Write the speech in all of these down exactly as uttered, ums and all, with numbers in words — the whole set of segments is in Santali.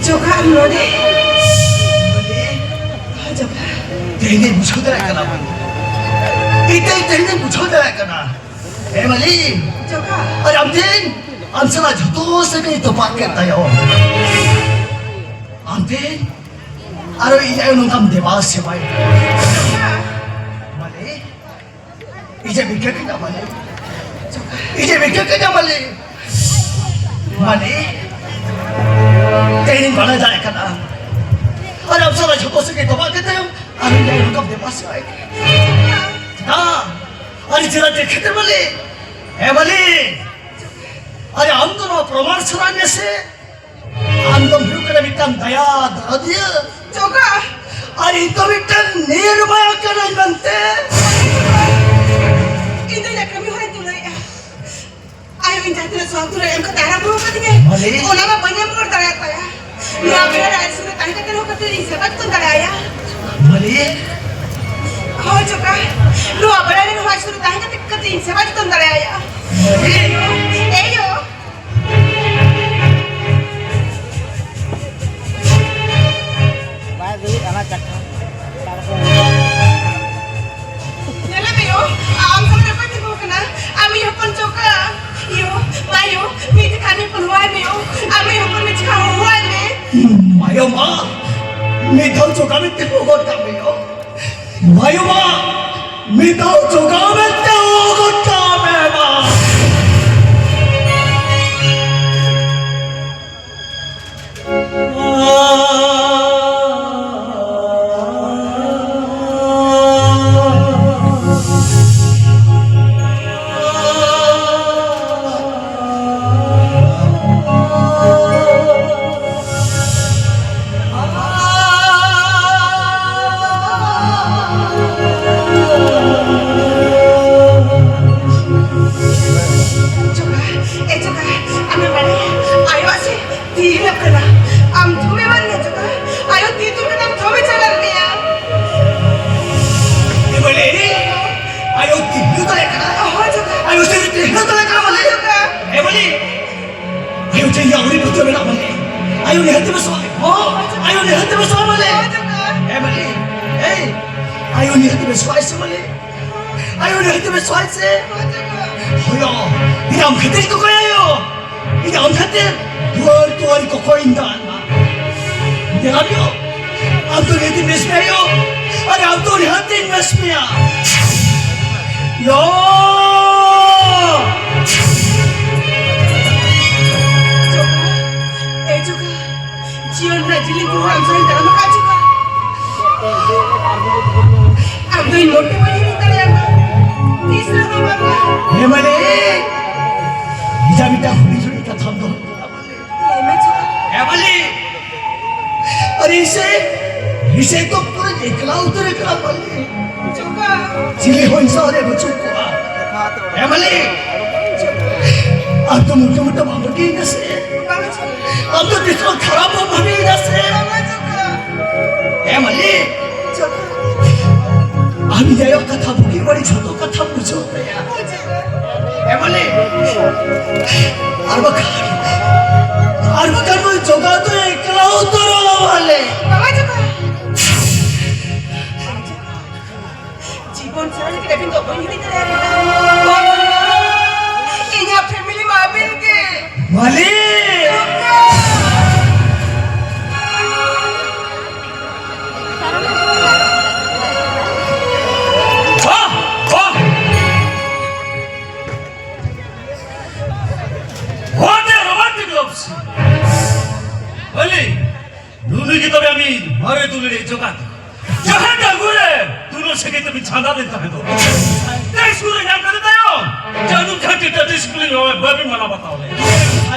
ᱡᱚᱠᱷᱟ ᱟᱢ ᱱᱚᱰᱮ? ᱡᱚᱠᱷᱟ᱾ ᱛᱮᱦᱮᱧ ᱫᱚᱧ ᱵᱩᱡᱷᱟᱹᱣ ᱫᱟᱲᱮᱭᱟᱜ ᱠᱟᱱᱟ ᱵᱟᱝ? ᱤᱧ ᱛᱮᱦᱮᱧ ᱫᱚᱧ ᱵᱩᱡᱷᱟᱹᱣ ᱫᱟᱲᱮᱭᱟᱜ ᱠᱟᱱᱟ᱾ ᱦᱮᱸ ᱢᱟᱹᱞᱤ᱾ ᱡᱚᱠᱷᱟ᱾ ᱟᱨ ᱟᱢ ᱛᱮᱦᱮᱧ ᱟᱢ ᱥᱟᱞᱟᱜ ᱡᱷᱚᱛᱚ ᱥᱟᱹᱜᱟᱹᱭ ᱛᱚᱯᱟᱜ ᱠᱮᱫ ᱛᱟᱭᱚᱢ, ᱟᱢ ᱛᱮᱦᱮᱧ ᱟᱨᱚ ᱤᱧ ᱟᱭᱳ ᱱᱚᱝᱠᱟᱢ ᱫᱮᱵᱟ ᱥᱮᱵᱟᱭ᱾ ᱢᱟᱹᱞᱤ, ᱤᱧᱮᱢ ᱤᱠᱟᱹ ᱠᱤᱧᱟ ᱢᱟᱹᱞᱤ᱾ ᱤᱧᱮᱢ ᱤᱠᱟᱹ ᱠᱤᱧᱟ ᱢᱟᱹᱞᱤ᱾ ᱢᱟᱹᱞᱤ, ᱛᱮᱦᱮᱧ ᱵᱟᱲᱟᱭ ᱫᱟᱲᱮ ᱠᱟᱱᱟ᱾ ᱟᱨ ᱟᱢ ᱥᱟᱞᱟᱜ ᱡᱷᱚᱛᱚ ᱥᱮᱫ ᱜᱮ ᱛᱚᱯᱟᱜ ᱠᱟᱛᱮ ᱟᱨ ᱤᱧ ᱟᱭᱳ ᱱᱚᱝᱠᱟᱢ ᱫᱮᱵᱟ ᱥᱮᱵᱟᱭ᱾ ᱪᱮᱫᱟᱜ? ᱟᱨ ᱪᱮᱫᱟᱜ ᱪᱮᱫ ᱠᱷᱟᱹᱛᱤᱨ ᱢᱟᱹᱞᱤ? ᱦᱮᱸ ᱢᱟᱹᱞᱤ, ᱟᱨ ᱟᱢ ᱫᱚ ᱱᱚᱣᱟ ᱯᱨᱚᱢᱟᱱ ᱥᱟᱱᱟᱧ ᱢᱮᱥᱮ᱾ ᱟᱢ ᱫᱚᱢ ᱦᱩᱭᱩᱜ ᱠᱟᱱᱟ ᱢᱤᱫᱴᱟᱝ ᱫᱟᱭᱟ ᱫᱚᱨᱚᱫᱤᱭᱟᱹ᱾ ᱡᱚᱠᱷᱟ᱾ ᱟᱨ ᱤᱧ ᱫᱚ ᱢᱤᱫᱴᱟᱝ ᱱᱤᱨᱢᱟᱭᱟ ᱠᱟᱹᱱᱟᱹᱧ ᱢᱮᱱᱛᱮ᱾ ᱤᱧ ᱫᱚ ᱤᱧᱟᱹᱜ ᱠᱟᱹᱢᱤ ᱦᱚᱨᱟᱧ ᱛᱩᱞᱟᱹᱣᱮᱫᱼᱟ᱾ ᱟᱭᱳ ᱤᱧ ᱡᱟᱦᱟᱸ ᱛᱤᱱᱟᱹᱜ ᱥᱚᱝ ᱛᱩᱞᱟᱹᱣ ᱮᱢ ᱠᱟᱛᱮ ᱦᱟᱨᱟ ᱵᱩᱨᱩ ᱠᱟᱫᱤᱧᱟᱭ, ᱢᱟᱹᱞᱤ᱾ ᱚᱱᱟ ᱢᱟ ᱵᱟᱹᱧ ᱮᱢ ᱨᱩᱣᱟᱹᱲ ᱫᱟᱲᱮᱭᱟᱛᱟᱭᱟ᱾ ᱱᱚᱣᱟ ᱵᱮᱲᱟ ᱨᱮ ᱟᱡ ᱥᱩᱨ ᱨᱮ ᱛᱟᱦᱮᱸ ᱠᱟᱛᱮ ᱦᱚᱸ ᱠᱟᱹᱴᱤᱡ ᱤᱧ ᱥᱮᱵᱟ ᱡᱚᱛᱚᱱ ᱫᱟᱲᱮᱭᱟᱭᱟ᱾ ᱢᱟᱹᱞᱤ᱾ ᱦᱳᱭ ᱡᱚᱠᱷᱟ, ᱱᱚᱣᱟ ᱵᱮᱲᱟ ᱨᱮ ᱦᱚᱸ ᱟᱡ ᱥᱩᱨ ᱨᱮ ᱛᱟᱦᱮᱸ ᱠᱟᱛᱮ ᱠᱟᱹᱴᱤᱡ ᱤᱧ ᱥᱮᱵᱟ ᱡᱚᱛᱚᱱ ᱫᱟᱲᱮᱭᱟᱭᱟ᱾ ᱢᱟᱹᱞᱤ᱾ ᱮᱭᱳ᱾ ᱵᱟᱭ ᱫᱩᱲᱩᱵ ᱠᱟᱱᱟ ᱪᱟᱠᱟ᱾ ᱧᱮᱞᱮ ᱢᱮ ᱭᱳ, ᱟᱢ ᱥᱟᱢᱟᱝ ᱨᱮ ᱚᱠᱚᱭ ᱛᱤᱸᱜᱩ ᱟᱠᱟᱱᱟ? ᱟᱢᱤᱡ ᱦᱚᱯᱚᱱ ᱡᱚᱠᱷᱟ᱾ ᱭᱳ, ᱢᱟ ᱭᱳ, ᱢᱤᱫ ᱡᱚᱠᱷᱟ ᱟᱢᱤᱡ ᱦᱚᱯᱚᱱ ᱦᱚᱦᱚᱭ ᱢᱮ ᱭᱳ᱾ ᱟᱢᱤᱡ ᱦᱚᱯᱚᱱ ᱢᱤᱫ ᱡᱚᱠᱷᱟ ᱦᱚᱦᱚᱭ ᱢᱮ᱾ ᱢᱟᱭᱳ ᱢᱟ, ᱢᱤᱫ ᱫᱷᱟᱣ ᱡᱚᱠᱷᱟ ᱢᱮ ᱛᱤᱸᱜᱩ ᱜᱚᱫ ᱠᱟᱜ ᱢᱮ ᱭᱳ᱾ ᱢᱟᱭᱳ ᱢᱟ, ᱢᱤᱫ ᱫᱷᱟᱣ ᱡᱚᱠᱷᱟ ᱢᱮ ᱛᱤᱸᱜᱩ ᱜᱚᱫ ᱠᱟᱜ ᱢᱮ ᱢᱟ᱾ ᱟᱭᱳ ᱱᱤᱦᱟᱹᱛ ᱵᱮᱥᱚᱜᱼᱟᱭ᱾ ᱦᱚᱸ, ᱟᱭᱳ ᱱᱤᱦᱟᱹᱛ ᱵᱮᱥᱚᱜᱼᱟᱭ ᱢᱟᱞᱮ᱾ ᱮ ᱢᱟᱞᱮ, ᱮᱭ, ᱟᱭᱳ ᱱᱤᱦᱟᱹᱛ ᱵᱮᱥᱚᱜᱼᱟᱭ ᱥᱮ ᱢᱟᱞᱮ᱾ ᱟᱭᱳ ᱱᱤᱦᱟᱹᱛ ᱵᱮᱥᱚᱜᱼᱟᱭ ᱥᱮ᱾ ᱦᱳᱭᱳ, ᱤᱧ ᱟᱢ ᱠᱷᱟᱹᱛᱤᱨ ᱠᱚᱠᱚᱭ ᱟᱭᱳ᱾ ᱤᱧ ᱟᱢ ᱠᱷᱟᱹᱛᱤᱨ ᱫᱩᱣᱟᱹᱨ ᱫᱩᱣᱟᱹᱨ ᱠᱚᱠᱚᱭ ᱤᱧ ᱫᱟᱱ ᱢᱟ᱾ ᱧᱮᱞᱟᱢ ᱭᱳ, ᱟᱢ ᱫᱚ ᱱᱤᱦᱟᱹᱛ ᱵᱮᱥ ᱢᱮ ᱟᱭᱳ᱾ ᱟᱨ ᱟᱢ ᱫᱚ ᱱᱤᱦᱟᱹᱛ ᱤᱧ ᱵᱮᱥ ᱢᱮᱭᱟ᱾ ᱭᱳ᱾ ᱮ ᱡᱚᱜᱟ᱾ ᱡᱤᱭᱚᱱ ᱨᱮᱱᱟᱜ ᱡᱤᱞᱤᱧ ᱰᱟᱦᱟᱨ ᱟᱢ ᱥᱟᱶ ᱤᱧ ᱛᱟᱲᱟᱢ ᱟᱠᱟᱫ ᱪᱚᱠᱟ᱾ ᱟᱢ ᱫᱚ ᱤᱧ ᱢᱚᱴᱮ ᱵᱟᱹᱧ ᱦᱤᱲᱤᱧ ᱫᱟᱲᱮᱭᱟᱢᱟ᱾ ᱛᱤᱥ ᱨᱮᱦᱚᱸ ᱵᱟᱝᱟ᱾ ᱦᱮᱸ ᱢᱟᱹᱞᱤ, ᱤᱧᱟᱹᱜ ᱢᱤᱫᱴᱟᱝ ᱦᱩᱰᱤᱧ ᱦᱩᱰᱤᱧ ᱠᱟᱛᱷᱟᱢ ᱫᱚᱦᱚ ᱠᱮᱫᱟ ᱢᱟᱹᱞᱤ᱾ ᱞᱟᱹᱭ ᱢᱮ ᱪᱚᱠᱟ᱾ ᱦᱮᱸ ᱢᱟᱹᱞᱤ, ᱟᱨ ᱤᱧ ᱥᱮ, ᱤᱧ ᱥᱮ ᱛᱚ ᱯᱩᱨᱟᱹ ᱮᱠᱞᱟ ᱩᱛᱟᱹᱨ ᱟᱠᱟᱱᱟ ᱢᱟᱹᱞᱤ᱾ ᱪᱚᱠᱟ᱾ ᱪᱤᱞᱤ ᱦᱚᱸ ᱤᱧ ᱥᱟᱶ ᱨᱮ ᱵᱟᱹᱪᱩᱜ ᱠᱚᱣᱟ᱾ ᱦᱮᱸ ᱢᱟᱹᱞᱤ, ᱟᱢ ᱫᱚ ᱢᱚᱴᱮ ᱢᱚᱴᱮ ᱵᱟᱢ ᱵᱟᱹᱜᱤᱭᱟᱹᱧᱟ ᱥᱮ? ᱵᱟᱝᱟ ᱪᱚᱠᱟ᱾ ᱟᱢ ᱫᱚ ᱛᱤᱥ ᱦᱚᱸ ᱠᱷᱟᱨᱟᱯ ᱵᱟᱢ ᱵᱷᱟᱵᱤᱭᱮᱫᱟ ᱥᱮ? ᱵᱟᱝᱟ ᱪᱚᱠᱟ᱾ ᱮ ᱢᱟᱹᱞᱤ, ᱪᱚᱠᱟ᱾ ᱟᱢ ᱤᱧ ᱟᱭᱳ ᱠᱟᱛᱷᱟ ᱵᱩᱜᱤ ᱵᱟᱹᱲᱤᱡ ᱡᱷᱚᱛᱚ ᱠᱟᱛᱷᱟᱢ ᱵᱩᱡᱷᱟᱹᱣ ᱛᱟᱭᱟ᱾ ᱪᱚᱠᱟ᱾ ᱮ ᱢᱟᱹᱞᱤ, ᱟᱨ ᱵᱟᱠᱷᱟᱱ, ᱟᱨ ᱵᱟᱠᱷᱟᱱ ᱱᱩᱭ ᱡᱚᱜᱟ ᱫᱚ ᱮᱠᱞᱟ ᱩᱛᱟᱹᱨᱚᱜᱼᱟ ᱢᱟᱹᱞᱤ᱾ ᱵᱟᱝᱟ ᱪᱚᱠᱟ᱾ ᱡᱤᱵᱚᱱ ᱥᱟᱨᱟ ᱞᱟᱹᱜᱤᱫ ᱟᱹᱵᱤᱱ ᱫᱚ ᱵᱟᱹᱧ ᱦᱤᱲᱤᱧ ᱫᱟᱲᱮᱭᱟᱵᱤᱱᱟ᱾ ᱤᱧᱟᱹᱜ ᱯᱷᱮᱢᱤᱞᱤ ᱢᱟ ᱟᱹᱵᱤᱱ ᱜᱮ᱾ ᱢᱟᱹᱞᱤ! ᱵᱟᱦ! ᱵᱟᱦ! What a romantic love scene! ᱢᱟᱹᱞᱤ! ᱱᱩᱱᱩ ᱜᱮ ᱛᱚᱵᱮ ᱟᱢᱤᱡ ᱢᱟᱨᱮ ᱫᱩᱞᱟᱹᱲᱤᱡ ᱡᱚᱜᱟ ᱫᱚ᱾ ᱡᱟᱦᱟᱸ ᱰᱟᱹᱜᱩ ᱨᱮ ᱫᱩᱞᱟᱹᱲ ᱥᱟᱹᱜᱟᱹᱭ ᱛᱮᱵᱤᱱ ᱪᱷᱟᱸᱫᱟ ᱞᱮᱱ ᱛᱟᱦᱮᱸ ᱫᱚ᱾ ᱛᱮ ᱥᱠᱩᱞ ᱨᱮ ᱧᱟᱢ ᱠᱟᱛᱮ ᱛᱟᱭᱚᱢ, ᱡᱟᱹᱱᱩᱢ ᱡᱷᱟᱹᱱᱴᱤ ᱴᱟᱹᱴᱤ ᱥᱠᱩᱞ ᱨᱮ ᱵᱟᱵᱤᱱ ᱢᱟᱱᱟᱣ ᱵᱟᱛᱟᱣ ᱞᱮᱫ᱾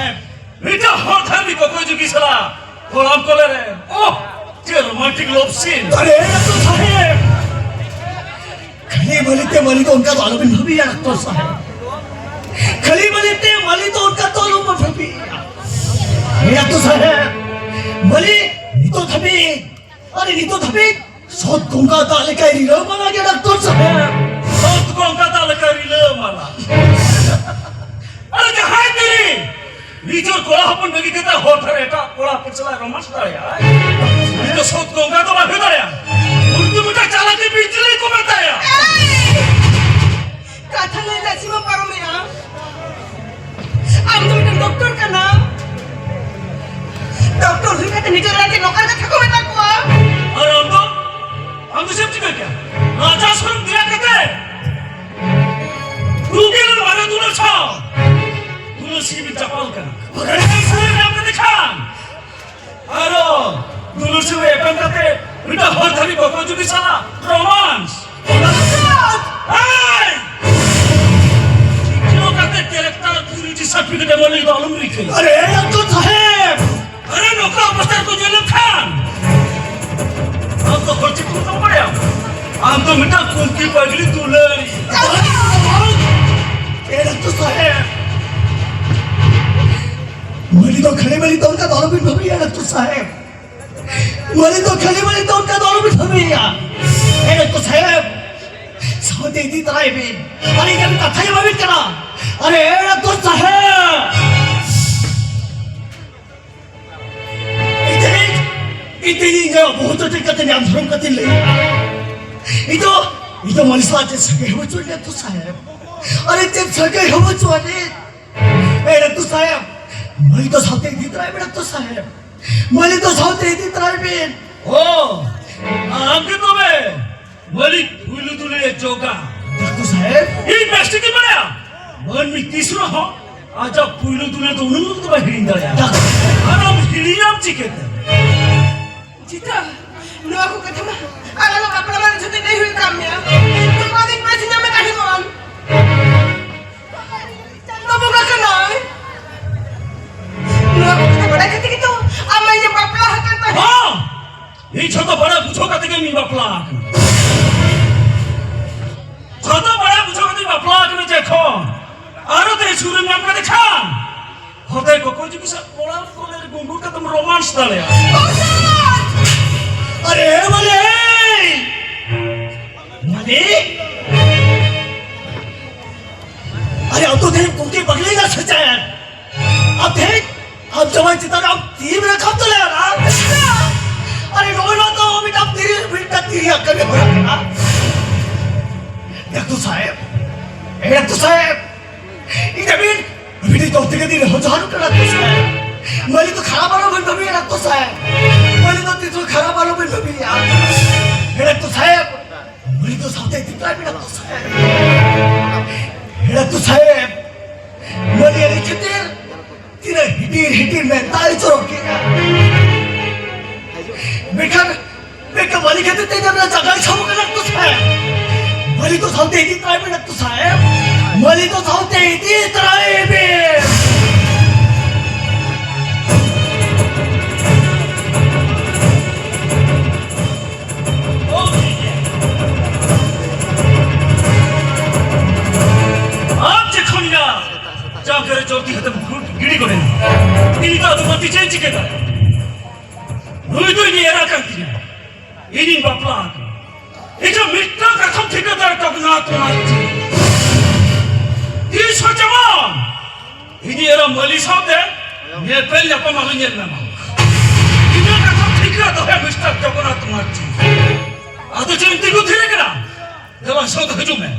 ᱢᱤᱫᱴᱟᱝ ᱦᱚᱲ ᱫᱷᱟᱹᱨᱢᱤ ᱠᱚᱠᱚᱭ ᱡᱩᱜᱤ ᱥᱟᱞᱟᱜ ᱠᱚᱲᱟᱢ ᱠᱚᱞᱮ ᱨᱮ᱾ ᱳᱦ, ᱪᱮᱫ romantic love scene᱾ ᱟᱨᱮ, ᱰᱟᱠᱛᱚᱨ ᱥᱟᱦᱮᱵ! ᱠᱷᱟᱹᱞᱤ ᱢᱟᱹᱞᱤ ᱛᱮ ᱢᱟᱹᱞᱤ ᱫᱚ ᱚᱱᱠᱟ ᱫᱚ ᱟᱞᱚᱵᱤᱱ ᱵᱷᱟᱹᱵᱤᱭᱟ, ᱰᱟᱠᱛᱚᱨ ᱥᱟᱦᱮᱵ᱾ ᱠᱷᱟᱹᱞᱤ ᱢᱟᱹᱞᱤ ᱛᱮ ᱢᱟᱹᱞᱤ ᱫᱚ ᱚᱱᱠᱟ ᱫᱚ ᱟᱞᱚᱵᱚᱱ ᱵᱷᱟᱹᱵᱤᱭᱟ᱾ ᱦᱮᱸ, ᱰᱟᱠᱛᱚᱨ ᱥᱟᱦᱮᱵ, ᱢᱟᱹᱞᱤ ᱱᱤᱛᱚᱜ ᱫᱷᱟᱹᱵᱤᱡ, ᱟᱨᱮ, ᱱᱤᱛᱚᱜ ᱫᱷᱟᱹᱵᱤᱡ ᱥᱚᱛ ᱜᱚᱝᱜᱟ ᱫᱟᱜ ᱞᱮᱠᱟᱭ ᱨᱤᱞᱟᱹᱢᱟᱞᱟ ᱜᱮᱭᱟ, ᱰᱟᱠᱛᱚᱨ ᱥᱟᱦᱮᱵ᱾ ᱥᱚᱛ ᱜᱚᱝᱜᱟ ᱫᱟᱜ ᱞᱮᱠᱟᱭ ᱨᱤᱞᱟᱹᱢᱟᱞᱟ᱾ ᱟᱨᱮ, ᱡᱟᱦᱟᱸᱭ ᱛᱤᱨᱤ ᱱᱤᱡᱮᱨ ᱠᱚᱲᱟ ᱦᱚᱯᱚᱱ ᱵᱟᱹᱜᱤ ᱠᱟᱛᱮ ᱦᱚᱲ ᱫᱷᱟᱨᱮ ᱮᱴᱟᱜ ᱠᱚᱲᱟ ᱦᱚᱯᱚᱱ ᱥᱟᱞᱟᱜ ᱨᱳᱢᱟᱱᱥ ᱫᱟᱲᱮᱭᱟᱜᱼᱟ? ᱩᱱᱤ ᱫᱚ ᱥᱚᱛ ᱜᱚᱝᱜᱟ ᱫᱚ ᱵᱟᱭ ᱦᱩᱭ ᱫᱟᱲᱮᱭᱟᱜᱼᱟ᱾ ᱩᱱᱤ ᱫᱚ ᱢᱤᱫᱴᱟᱝ ᱪᱟᱞᱟᱠᱤ ᱵᱤᱡᱽᱞᱤ ᱠᱚ ᱢᱮᱛᱟᱭᱟ᱾ ᱠᱟᱛᱷᱟ ᱞᱟᱹᱭ ᱞᱟᱹᱪᱤ ᱢᱟ ᱯᱟᱨᱚᱢᱮᱜᱼᱟ᱾ ᱟᱢ ᱫᱚ ᱢᱤᱫᱴᱟᱝ ᱰᱚᱠᱴᱚᱨ ᱠᱟᱱᱟᱢ᱾ ᱰᱚᱠᱴᱚᱨ ᱦᱩᱭ ᱠᱟᱛᱮ ᱱᱤᱡᱮᱨ ᱨᱟᱡᱽ ᱱᱚᱝᱠᱟ ᱠᱟᱛᱷᱟ ᱠᱚ ᱢᱮᱛᱟ ᱠᱚᱣᱟ᱾ ᱟᱨ ᱟᱢ ᱫᱚ, ᱟᱢ ᱫᱚ ᱪᱮᱫ ᱮᱢ ᱪᱤᱠᱟᱹ ᱠᱮᱭᱟ? ᱨᱟᱡᱟ ᱥᱚᱨᱚᱢ ᱫᱮᱭᱟ ᱠᱟᱛᱮ ᱨᱩᱜᱤ ᱨᱮᱱ ᱢᱟᱨᱮ ᱫᱩᱞᱟᱹᱲ ᱥᱟᱶ ᱫᱩᱞᱟᱹᱲ ᱥᱤᱢ ᱪᱟᱯᱟᱞ ᱠᱟᱱᱟ᱾ ᱚᱱᱟ ᱨᱮ ᱥᱩᱨ ᱧᱟᱢ ᱠᱟᱛᱮ ᱠᱷᱟᱱ ᱟᱨᱚ ᱫᱩᱞᱟᱹᱲ ᱥᱤᱢ ᱮᱯᱮᱢ ᱠᱟᱛᱮ ᱢᱤᱫᱴᱟᱝ ᱦᱚᱲ ᱫᱷᱟᱹᱵᱤᱡ ᱵᱚᱠᱚ ᱡᱩᱫᱤ ᱥᱟᱞᱟᱜ ᱨᱳᱢᱟᱱᱥ᱾ ᱮᱭ! ᱪᱤᱠᱟᱹ ᱠᱟᱛᱮ ᱠᱮᱨᱮᱠᱴᱟᱨ ᱯᱤᱭᱩᱨᱤᱴᱤ ᱥᱟᱨᱴᱤᱯᱷᱤᱠᱮᱴ ᱮᱢ ᱞᱟᱹᱜᱤᱫ ᱫᱚ ᱟᱞᱚᱢ ᱨᱤᱠᱟᱹᱭᱟ᱾ ᱟᱨᱮ ᱰᱟᱠᱛᱚᱨ ᱥᱟᱦᱮᱵ! ᱟᱨᱮ ᱱᱚᱝᱠᱟ ᱚᱵᱚᱥᱛᱟ ᱨᱮᱠᱚ ᱧᱮᱞ ᱞᱮᱠᱷᱟᱱ ᱟᱢ ᱫᱚ ᱦᱚᱲ ᱪᱮᱫ ᱠᱚ ᱢᱮᱛᱟᱢ ᱵᱟᱲᱟᱭᱟ? ᱟᱢ ᱫᱚ ᱢᱤᱫᱴᱟᱝ ᱠᱩᱝᱠᱤ ᱯᱟᱜᱽᱞᱤ ᱫᱩᱞᱟᱹᱲᱤ᱾ ᱮ ᱰᱟᱠᱛᱚᱨ ᱥᱟᱦᱮᱵ! ᱢᱟᱹᱞᱤ ᱫᱚ ᱠᱷᱟᱹᱞᱤ ᱢᱟᱹᱞᱤ ᱫᱚ ᱚᱱᱠᱟ ᱫᱚ ᱟᱞᱚᱵᱤᱱ ᱵᱷᱟᱹᱵᱤᱭᱟ ᱰᱟᱠᱛᱚᱨ ᱥᱟᱦᱮᱵ᱾ ᱢᱟᱹᱞᱤ ᱫᱚ ᱠᱷᱟᱹᱞᱤ ᱢᱟᱹᱞᱤ ᱫᱚ ᱚᱱᱠᱟ ᱫᱚ ᱟᱞᱚᱵᱤᱱ ᱵᱷᱟᱹᱵᱤᱭᱟ᱾ ᱮ ᱰᱟᱠᱛᱚᱨ ᱥᱟᱦᱮᱵ! ᱥᱟᱶᱛᱮ ᱤᱫᱤ ᱛᱟᱨᱟᱭ ᱵᱤᱱ᱾ ᱟᱹᱞᱤᱧ ᱟᱹᱵᱤᱱ ᱠᱟᱛᱷᱟ ᱜᱮ ᱵᱟᱹᱵᱤᱱ ᱠᱟᱱᱟ᱾ ᱟᱨᱮ ᱮ ᱰᱟᱠᱛᱚᱨ ᱥᱟᱦᱮᱵ! ᱤᱧ ᱛᱮᱜᱮ, ᱤᱧ ᱛᱮᱜᱮ ᱤᱧᱟᱹᱜ ᱵᱚᱦᱚᱜ ᱪᱚᱴᱤ ᱠᱟᱛᱮ ᱧᱟᱢ ᱫᱷᱚᱨᱚᱢ ᱠᱟᱛᱮ ᱞᱟᱹᱭ᱾ ᱤᱧ ᱫᱚ, ᱤᱧ ᱫᱚ ᱢᱟᱹᱞᱤ ᱥᱟᱞᱟᱜ ᱪᱮᱫ ᱥᱟᱹᱜᱟᱹᱭ ᱦᱚᱸ ᱵᱟᱹᱪᱩᱜ ᱟᱹᱱᱤᱡ ᱰᱟᱠᱛᱚᱨ ᱥᱟᱦᱮᱵ᱾ ᱟᱨᱮ ᱪᱮᱫ ᱥᱟᱹᱜᱟᱹᱭ ᱦᱚᱸ ᱵᱟᱹᱪᱩᱜ ᱟᱹᱱᱤᱡ᱾ ᱮ ᱰᱟᱠᱛᱚᱨ ᱥᱟᱦᱮᱵ, ᱢᱟᱹᱞᱤ ᱫᱚ ᱥᱟᱶᱛᱮ ᱤᱫᱤ ᱛᱚᱨᱟᱭ ᱵᱤᱱ ᱰᱟᱠᱛᱚᱨ ᱥᱟᱦᱮᱵ᱾ ᱢᱟᱹᱞᱤ ᱫᱚ ᱥᱟᱶᱛᱮ ᱤᱫᱤ ᱛᱚᱨᱟᱭ ᱵᱤᱱ᱾ ᱚ, ᱟᱢ ᱜᱮ ᱛᱚᱵᱮ ᱢᱟᱹᱞᱤ ᱯᱩᱭᱞᱩ ᱫᱩᱞᱟᱹᱲ ᱡᱚᱜᱟ᱾ ᱰᱟᱠᱛᱚᱨ ᱥᱟᱦᱮᱵ᱾ ᱤᱧ ᱵᱮᱥ ᱴᱷᱤᱠ ᱤᱧ ᱵᱟᱲᱟᱭᱟ᱾ ᱢᱟᱹᱱᱢᱤ ᱛᱤᱥ ᱨᱮᱦᱚᱸ ᱟᱡᱟᱜ ᱯᱩᱭᱞᱩ ᱫᱩᱞᱟᱹᱲ ᱫᱚ ᱩᱱᱟᱹᱜ ᱫᱚ ᱵᱟᱭ ᱦᱤᱲᱤᱧ ᱫᱟᱲᱮᱭᱟᱜᱼᱟ᱾ ᱰᱟᱠᱛᱚᱨ᱾ ᱟᱨ ᱟᱢ ᱦᱤᱲᱤᱧᱟᱢ ᱪᱤᱠᱟᱹᱛᱮ? ᱪᱤᱛᱟ, ᱱᱚᱣᱟ ᱠᱚ ᱠᱟᱛᱷᱟ ᱢᱟ ᱟᱞᱟᱝ ᱟᱜ ᱵᱟᱯᱞᱟ ᱢᱟᱲᱟᱝ ᱡᱷᱚᱛᱚ ᱞᱟᱹᱭ ᱦᱩᱭ ᱠᱟᱱ ᱜᱮᱭᱟ᱾ ᱛᱚ ᱚᱱᱟ ᱫᱤᱱ ᱢᱟ ᱪᱮᱫ ᱧᱟᱢᱮ ᱛᱟᱦᱮᱸ ᱠᱚᱜᱼᱟ? ᱪᱟᱸᱫᱚ ᱵᱚᱸᱜᱟ ᱠᱟᱱᱟᱭ᱾ ᱱᱚᱣᱟ ᱠᱚ ᱠᱟᱛᱷᱟ ᱵᱟᱲᱟᱭ ᱠᱷᱟᱹᱛᱤᱨ ᱜᱮᱛᱚ ᱟᱢ ᱢᱟ ᱤᱧᱮᱢ ᱵᱟᱯᱞᱟ ᱟᱠᱟᱱ ᱛᱟᱦᱮᱸ᱾ ᱦᱚᱸ! ᱤᱧ ᱡᱷᱚᱛᱚ ᱵᱟᱲᱟᱭ ᱵᱩᱡᱷᱟᱹᱣ ᱠᱟᱛᱮ ᱜᱮ ᱤᱧ ᱵᱟᱯᱞᱟ ᱟᱠᱟᱱᱟ᱾ ᱡᱷᱚᱛᱚ ᱵᱟᱲᱟᱭ ᱵᱩᱡᱷᱟᱹᱣ ᱠᱟᱛᱮ ᱤᱧ ᱵᱟᱯᱞᱟ ᱟᱠᱟᱱᱟ ᱡᱮ ᱮᱠᱷᱚᱱ ᱟᱨᱚ ᱛᱮ ᱥᱩᱨᱮᱢ ᱧᱟᱢ ᱠᱟᱫᱮ ᱠᱷᱟᱱ ᱦᱚᱛᱮ ᱠᱚᱠᱚᱭ ᱡᱩᱫᱤ ᱥᱟᱵ ᱠᱚᱲᱟ ᱠᱚᱞᱮ ᱜᱩᱸᱜᱩ ᱠᱟᱛᱮᱢ ᱨᱳᱢᱟᱱᱥ ᱫᱟᱲᱮᱭᱟᱜᱼᱟ᱾ ᱟᱨᱮ ᱢᱟᱞᱮ! ᱢᱟᱞᱮ! ᱟᱨᱮ ᱟᱹᱛᱩ ᱫᱤᱱ ᱠᱩᱠᱤ ᱯᱟᱜᱽᱞᱤ ᱞᱟ ᱥᱮᱪᱟᱭᱟ᱾ ᱟᱹᱛᱩ ᱠᱟᱹᱢᱤ ᱦᱚᱨᱟ ᱠᱟᱱᱟ᱾ ᱰᱟᱠᱛᱚᱨ ᱥᱟᱦᱮᱵᱽ, ᱮ ᱰᱟᱠᱛᱚᱨ ᱥᱟᱦᱮᱵᱽ, ᱤᱧ ᱟᱹᱵᱤᱱ, ᱟᱹᱵᱤᱱ ᱫᱚ ᱛᱤᱱᱟᱹᱜ ᱫᱤᱱ ᱦᱚᱸ ᱡᱟᱦᱟᱸ ᱠᱟᱱᱟ ᱰᱟᱠᱛᱚᱨ ᱥᱟᱦᱮᱵᱽ᱾ ᱢᱟᱹᱞᱤ ᱫᱚ ᱠᱷᱟᱨᱟᱯ ᱟᱞᱚ ᱵᱤᱱ ᱵᱷᱟᱹᱵᱤᱭᱟ ᱰᱟᱠᱛᱚᱨ ᱥᱟᱦᱮᱵᱽ᱾ ᱢᱟᱹᱞᱤ ᱫᱚ ᱛᱤᱥ ᱦᱚᱸ ᱠᱷᱟᱨᱟᱯ ᱟᱞᱚ ᱵᱤᱱ ᱵᱷᱟᱹᱵᱤᱭᱟ᱾ ᱮ ᱰᱟᱠᱛᱚᱨ ᱥᱟᱦᱮᱵᱽ, ᱢᱟᱹᱞᱤ ᱫᱚ ᱥᱟᱶᱛᱮ ᱤᱫᱤ ᱛᱚᱨᱟᱭ ᱵᱤᱱ ᱰᱟᱠᱛᱚᱨ ᱥᱟᱦᱮᱵᱽ᱾ ᱮ ᱰᱟᱠᱛᱚᱨ ᱥᱟᱦᱮᱵᱽ, ᱢᱟᱹᱞᱤ ᱟᱹᱞᱤᱧ ᱠᱷᱟᱹᱛᱤᱨ ᱛᱤᱱᱟᱹᱜ ᱦᱤᱴᱤᱨ ᱦᱤᱴᱤᱨ ᱢᱮᱱᱛᱟᱭ ᱪᱚᱨᱚᱠ ᱠᱮᱫᱼᱟ᱾ ᱢᱮᱱᱠᱷᱟᱱ, ᱢᱮᱱᱠᱷᱟᱱ ᱢᱟᱹᱞᱤ ᱠᱷᱟᱹᱛᱤᱨ ᱛᱮ ᱤᱧ ᱨᱮᱱᱟᱜ ᱡᱟᱸᱜᱟᱭ ᱥᱟᱵ ᱠᱟᱱᱟ ᱰᱟᱠᱛᱚᱨ ᱥᱟᱦᱮᱵᱽ᱾ ᱢᱟᱹᱞᱤ ᱫᱚ ᱥᱟᱶᱛᱮ ᱤᱫᱤ ᱛᱚᱨᱟᱭ ᱢᱮ ᱰᱟᱠᱛᱚᱨ ᱥᱟᱦᱮᱵᱽ᱾ ᱢᱟᱹᱞᱤ ᱫᱚ ᱥᱟᱶᱛᱮ ᱤᱫᱤ ᱛᱚᱨᱟᱭ ᱢᱮ᱾ ᱟᱢ ᱡᱚᱠᱷᱚᱱ ᱤᱧᱟᱹᱜ ᱡᱟᱸᱜᱟ ᱨᱮ ᱡᱚᱞᱫᱤ ᱠᱟᱛᱮᱢ ᱜᱤᱰᱤ ᱜᱚᱫ ᱮᱱᱟ, ᱤᱧ ᱫᱚ ᱟᱫᱚ ᱵᱟᱹᱲᱛᱤ ᱪᱮᱫ ᱤᱧ ᱪᱤᱠᱟᱹ ᱫᱟᱲᱮᱭᱟᱜᱼᱟ? ᱱᱩᱭ ᱫᱚ ᱤᱧᱤᱡ ᱮᱨᱟ ᱠᱟᱱ ᱛᱤᱧᱟ᱾ ᱤᱧᱤᱧ ᱵᱟᱯᱞᱟ ᱟᱠᱟᱱᱟ᱾ ᱤᱧ ᱫᱚ ᱢᱤᱫᱴᱟᱝ ᱠᱟᱛᱷᱟᱢ ᱴᱷᱤᱠᱟᱹ ᱫᱟᱲᱮ ᱛᱟᱵᱚᱱᱟ, ᱛᱚᱢᱟᱨ ᱪᱮᱫ? ᱛᱤᱥ ᱦᱚᱸ ᱡᱮᱢᱚᱱ ᱤᱧᱤᱡ ᱮᱨᱟ ᱢᱟᱹᱞᱤ ᱥᱟᱶᱛᱮ ᱧᱮᱯᱮᱞ ᱧᱟᱯᱟᱢ ᱟᱞᱚ ᱧᱮᱞ ᱧᱟᱢᱟ᱾ ᱤᱧᱟᱹᱜ ᱠᱟᱛᱷᱟᱢ ᱴᱷᱤᱠᱟᱹ ᱫᱚᱦᱚᱭᱟ, ᱢᱤᱥᱴᱟᱨ ᱡᱚᱜᱚᱱᱱᱟᱛᱷ ᱢᱩᱠᱷᱟᱨᱡᱤ᱾ ᱟᱫᱚ ᱪᱮᱫ ᱮᱢ ᱛᱤᱸᱜᱩ ᱛᱷᱤᱨ ᱟᱠᱟᱱᱟ? ᱫᱮᱞᱟ ᱥᱟᱶᱛᱮ ᱦᱤᱡᱩᱜ ᱢᱮ᱾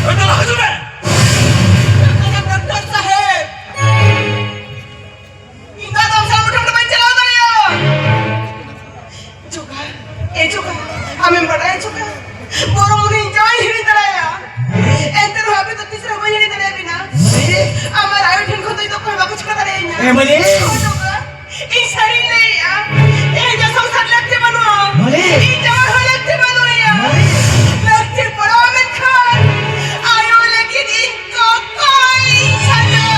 ᱦᱳᱭ, ᱫᱮᱞᱟ ᱦᱤᱡᱩᱜ ᱢᱮ᱾ ᱰᱟᱠᱛᱟᱨ ᱥᱟᱦᱮᱵᱽ, ᱤᱧ ᱫᱚ ᱟᱫᱚ ᱟᱢ ᱥᱟᱶ ᱢᱚᱴᱟᱢᱩᱴᱤ ᱵᱟᱹᱧ ᱪᱟᱞᱟᱣ ᱫᱟᱲᱮᱭᱟᱜᱼᱟ᱾ ᱡᱚᱜᱟ, ᱮ ᱡᱚᱜᱟ, ᱟᱢᱮᱢ ᱵᱟᱰᱟᱭᱟ ᱡᱚᱜᱟ, ᱵᱚᱨᱚᱝ ᱩᱱᱤ ᱤᱧ ᱡᱟᱶᱟᱭ ᱦᱤᱲᱤᱧ ᱫᱟᱲᱮᱭᱟᱭᱟ᱾ ᱮᱱᱛᱮ ᱨᱮᱦᱚᱸ ᱟᱯᱮ ᱫᱚ ᱛᱤᱥ ᱨᱮᱦᱚᱸ ᱵᱟᱹᱧ ᱦᱤᱲᱤᱧ ᱫᱟᱲᱮᱭᱟᱵᱤᱱᱟ᱾ ᱟᱢ ᱟᱨ ᱟᱭᱳ ᱴᱷᱮᱱ ᱠᱷᱚᱱ ᱫᱚ ᱤᱧ ᱫᱚ ᱚᱠᱚᱭ ᱦᱚᱸ ᱵᱟᱠᱚ ᱪᱷᱟᱰᱟ ᱫᱟᱲᱮᱭᱟᱹᱧᱟ᱾ ᱮ ᱢᱟᱹᱞᱤ᱾ ᱦᱳᱭ ᱡᱚᱜᱟ, ᱤᱧ ᱥᱟᱹᱨᱤᱧ ᱞᱟᱹᱭᱮᱜᱼᱟ, ᱛᱮᱦᱮᱧ ᱫᱚ ᱥᱚᱝᱥᱟᱨ ᱞᱟᱹᱠᱛᱤ ᱵᱟᱹᱱᱩᱜᱼᱟ᱾ ᱢᱟᱹᱞᱤ᱾ ᱤᱧ ᱡᱟᱶᱟᱭ ᱦᱚᱸ ᱞᱟᱹᱠᱛᱤ ᱵᱟᱹᱱᱩᱜᱼᱟ᱾ ᱢᱟᱹᱞᱤ᱾ ᱞᱟᱹᱠᱛᱤ ᱯᱟᱲᱟᱣ ᱞᱮᱱᱠᱷᱟᱱ ᱟᱭᱳ ᱞᱟᱹᱜᱤᱫ ᱤᱧ ᱚᱠᱚᱭ ᱥᱟᱡᱟᱜᱼᱟ?